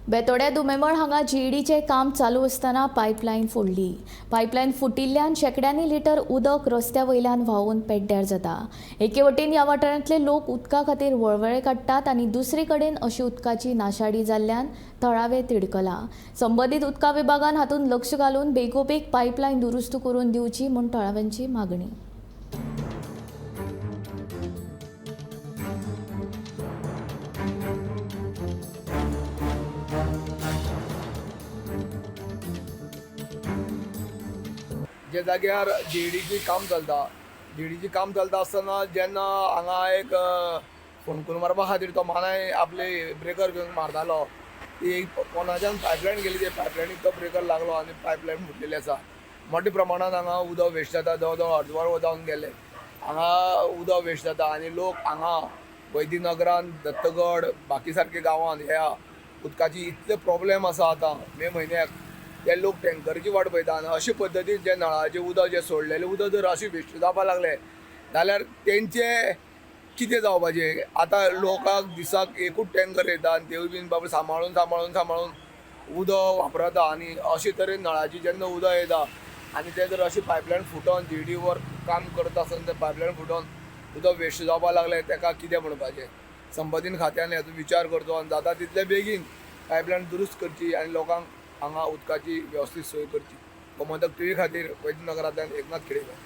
बेतोड्या दुमेमळ हांगा जीईडीचें काम चालू आसतना पायपलायन फोडली. पायपलायन फुटिल्ल्यान शेंकड्यांनी लिटर उदक रस्त्या वयल्यान व्हांवून पेड्ड्यार जाता. एके वटेन ह्या वाठारांतले लोक उदका खातीर वळवळे काडटात आनी दुसरे कडेन अशी उदकाची नाशाडी जाल्ल्यान थळावे तिडकला. संबंदीत उदका विभागान हातूंत लक्ष घालून बेगोबेग पायपलायन दुरुस्त करून दिवची म्हूण थळाव्यांची मागणी. जे जाग्यार जीईडीची काम चलता, जीईडीची काम चलता आसतना जेन्ना हांगा एक फोणकूल मारपा खातीर तो मानाय आपले ब्रेकर घेवन मारतालो, ती एक कोणाच्यान पायपलायन गेली, ते पायपलायनीक तो ब्रेकर लागलो आनी पायपलायन फुटलेली आसा. मोठ्या प्रमाणान हांगा उदक वेस्ट जाता. जवळ जवळ अर्दवर जावन गेले हांगा उदक वेस्ट जाता आनी लोक हांगा वैद्यनगरान, दत्तगड, बाकी सारके गांवांत ह्या उदकाची इतले प्रॉब्लेम आसा. आतां मे म्हयन्याक ते लोक टँकरची वाट पळयता आनी अशे पद्दतीन जे नळाचें उदक, जें सोडलेलें उदक जर अशें वेस्ट जावपाक लागलें जाल्यार तेंचें कितें जावपाचें? आतां लोकांक दिसाक एकूच टँकर येता आनी तेवूय बीन बाबा सांबाळून सांबाळून सांबाळून उदक वापरता आनी अशे तरेन नळाचें जेन्ना उदक येता आनी तें जर अशें पायपलायन फुटोन जीडी वर काम करता आसतना तें पायपलायन फुटोन उदक वेस्ट जावपाक लागलें, तेका कितें म्हणपाचें? संबंदीत खात्यान हाचो विचार करचो आनी जाता तितले बेगीन पायपलायन दुरुस्त करची आनी लोकांक हांगा उदकाची वेवस्थीत सोय करची. गोमंतक टीव्ही खातीर वैद्यनगरांतल्यान एकनाथ खेडेकर.